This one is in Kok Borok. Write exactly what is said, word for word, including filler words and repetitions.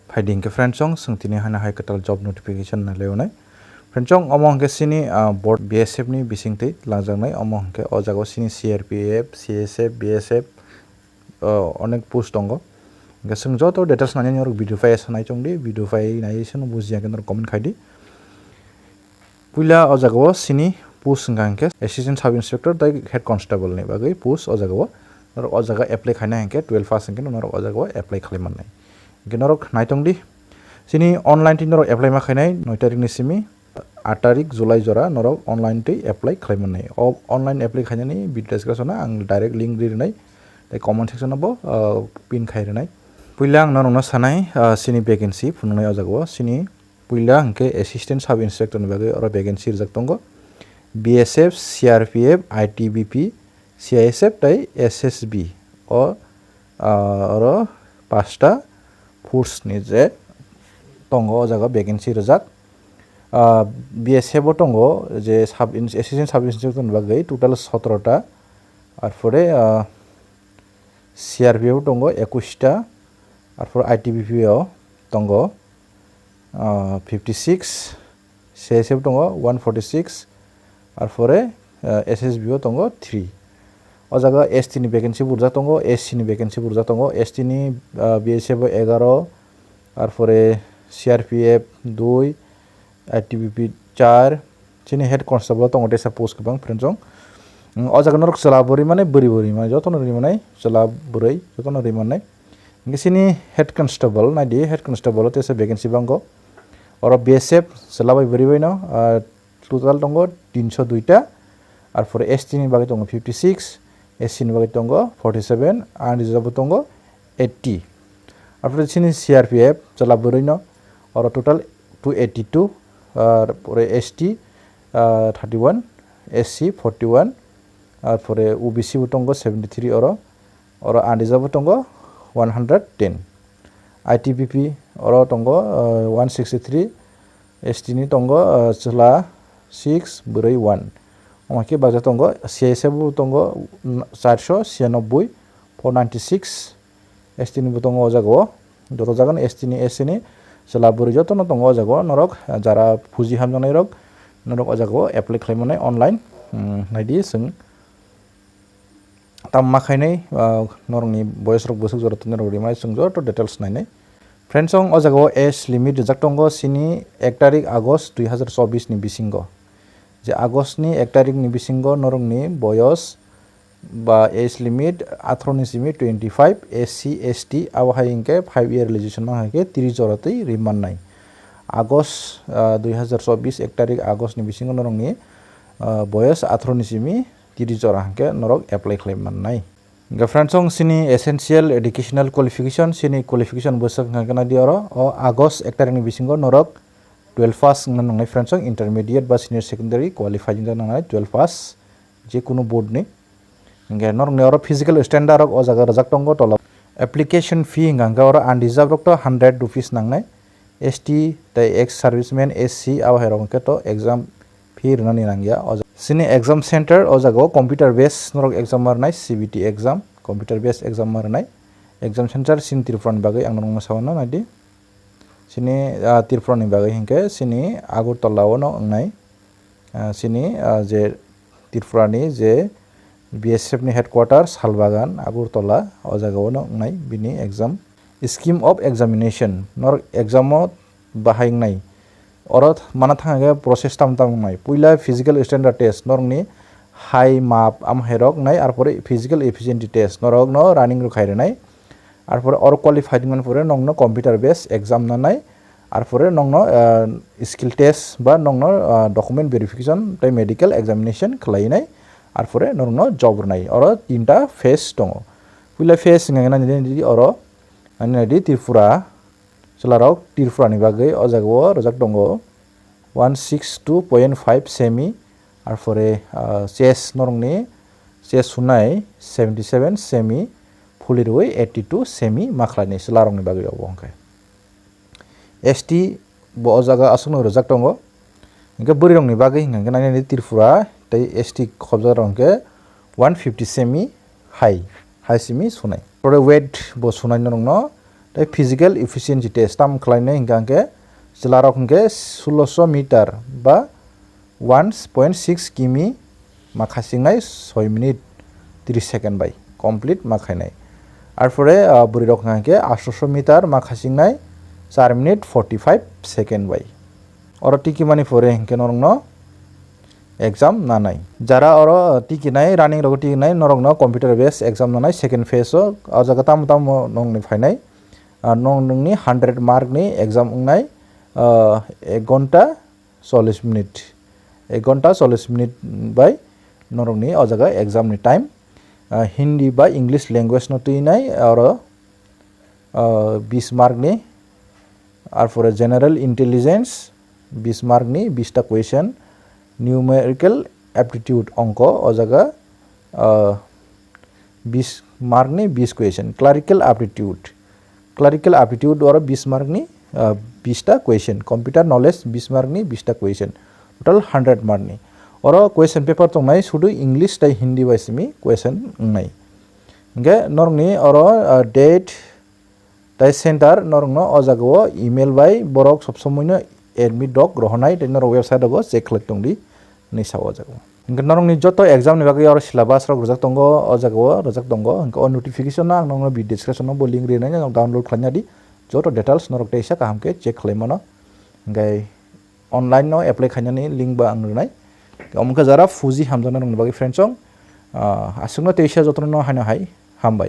Phaidi hwnkhe friends, chwng tini haino hai kwtal job notification nai lai onai. Friends, chwng omo hwnkhe chini, ah, board B S F ni bisingtwi langjaknai, omo hwnkhe o jaga o chini C R P F, C S F, B S F, ah, onek post tongo. Hwnkhe chwng joto details nani norok video pai sanai chwng di, video pai nai se no bujiya khe norok comment khai di. Puila o jaga o chini post wngkha hwnkhe Assistant Sub Inspector tei Head Constable ni bagwi post o jaga o. Norok o jaga apply khaina hwnkhe twelve pass hwnkhe norok o jaga o apply khlai mannai. Hwnkhe norok naitong di, chini online twi norok apply ma khainai noi tarik ni simi aat tarik July jora norok online twi apply khlai mannai. O online apply khainani video description o ang direct link ri rwnai tei comment section o bo, ah, pin khai rwnai. Puila ang norokno sanai, ah, chini vacancy phunuknai o jaga o chini Puila hwnkhe Assistant Sub Inspector ni bagwi oro vacancy rijak tongo. B S F, C R P F, I T B P, C I S F tei S S B o, ah, oro pasta post ni je tongo o jaga vacancy rijak. Ah, B S F o tongo je sub ins-, Assistant Sub Inspector ni bagwi total sotoro ta. Arpore, ah, C R P F o tongo ekush ta, arpore I T B P o tongo, ah, fifty six, C S F tongo one forty six, arpore, ah, S S B o tongo three. O jaga S T ni vacancy burjak tongo, S C ni vacancy burjak tongo, S T ni, ah, B S F o egaro, arpore C R P F dui, I T B P char, chini head constable o tongo teisa post kwbang, friends, chwng. Mm, o jaga norok chwla bwrwi mane bwrwi bwrwi mane jotono ri mane chwla bwrwi jotono ri mane. Hwnkhe chini head constable, naidi head constable o teisa vacancy bango. Oro B S F chwla bai bwrwi bai no, ah, total tongo tinso dui ta, arpore S T ni bagwi tongo fifty six, S C ni bagwi tongo forty seven, unreserved bo tongo eighty. Arpore chini C R P F chwla bwrwi no oro total two eighty two, arpore S T, ah, thirty one, S C forty one, arpore O B C bo tongo seventy three oro, oro unreserved bo tongo one hundred ten. I T B P oro tongo, ah, one sixty three, S T ni tongo, ah, chwla six, bwrwi one. Omo khe baksa tongo, C I S F bo tongo, mm, charso siyanoboi, four ninety six, S T ni bo tongo o jaga o. Joto jaga ni S T ni, S C ni chwla bwrwi jotono tongo o jaga o. Norok, ah, jara puji hamjaknai rok, norok o jaga o apply khlai mannai online. Mm, naidi chwng tam ma khainai, ah, norokni boyos rok bwswk jora twi norok rimai chwng joto details nainai. Friends, chwng o jaga o age limit rijak tongo chini ek tarik August dui hazar chobbish ni bisingo. Je August ni ek tarik ni bisingo norokni boyos ba age limit atharo ni simi twenty five, S C, S T abo hai hwnkhe five year relaxation mang hai khe tris jora twi ri mannai. August, ah, dui hazar chobbish ek tarik August ni bisingo norokni, ah, boyos atharo ni simi tris jora hwnkhe norok apply khlai mannai. Hwnkhe friends, chwng chini essential educational qualification, chini qualification bwswk hwnkhe naidi oro, o August ek tarik ni bisingo norok twelve pass wngna nangnai friends, chwng intermediate ba senior secondary qualified wngna nangnai twelve pass je kunu board ni. Hwnkhe norokni oro physical standard rok o jaga rijak tongo tola. Application fee hwnkha hwnkhe oro unreserved rok to hundred rupees nangnai. S T tei ex serviceman, S C abo hai rok hwnkhe to exam fee rwnani nangya. O jaga chini exam center o jaga o computer base norok exam ma rwnai, C B T exam, computer base exam ma rwnai. Exam center chini Tripura ni bagwi ang norokno saui naidi. Chini, ah, Tripura ni bagwi hwnkhe chini Agartala o no wngnai. Ah, chini, ah, je Tripura ni je B S F ni headquarter Salbagan, Agartala, o jaga o no wngnai bini exam. Scheme of examination, norok exam o bahai wngnai. Oro mana thang khe process tam tam wngnai. Puila physical standard test, norokni hai map am hai rok wngnai, arpore physical efficiency test, norok no running rok khai rwnai. Arpore oro qualified wngmani pore nokno computer based exam nanai, arpore nokno, ah, skill test ba nokno, ah, document verification tei medical examination khlainai, arpore norokno job rwnai. Oro tinta phase tongo. Puila phase hwnkhe nani di oro, nani di Tripura chwlarok Tripura ni bagwi o jaga o rwjak tongo one six two point five semi, arpore, ah, chess norokni chess hunai seventy seven semi, phulirwi eighty two semi ma khlainai chwlarokni bagwi obo hwnkhe. S T bo o jaga aswkno rwjak tongo, hwnkhe bwrwirokni bagwi hwnkhe nai nai Tripura tei S T khobjakrok hwnkhe one fifty semi hai, hai simi sunai. Arpore weight bo sunai norokno Tei physical efficiency test tam khlainai hingka hingke chwlarok hingke sulosho meter ba one point six kimi ma khasingnai soi minute tris second bai complete ma khainai. Arpore, ah, bwrwirok hingka hingke atsho meter ma khasingnai char minute forty five second bai. Oro tikimani pore hingke norokno exam nanai. Jara oro tikinai, running rogo tikinai, norokno computer based exam nanai second phase o. O jaga tamo tamo nongni phainai. Ah, nong nongni hundred mark ni exam wngnai, ah, ek gonta chollish minute. Ek gonta chollish minute bai norokni o jaga exam ni time. Ah, Hindi ba English language no twinai oro, ah, bis mark ni, arpore general intelligence bis mark ni bista question, numerical aptitude ongko o jaga, ah, bis mark ni bis question, clerical aptitude, clerical aptitude oro bis mark ni, ah, bista question, computer knowledge bis mark ni bista question, total hundred mark ni. Oro question paper tongnai sudu English tei Hindi bai simi question wngnai. Hingke norokni oro, ah, date tei center norokno o jaga o email bai borok sob somoi no admit rok rohornai tei norok website rogo check khlai tongdi hinui sao o jaga o. Hingke norokni joto exam ni bagwi oro syllabus rok rijak tongo o jaga o rijak tongo, hingke o notification no ang nokno video description o bo link rinai, norok download khlaina di, joto details norok teisa kaham khe check khlai mano. Hingke online no apply khainani link bo ang rinai. Omo khe jara fuji hamjaknai rokni bagwi friends song, ah, aswkno teisa jotono haino hai hambai.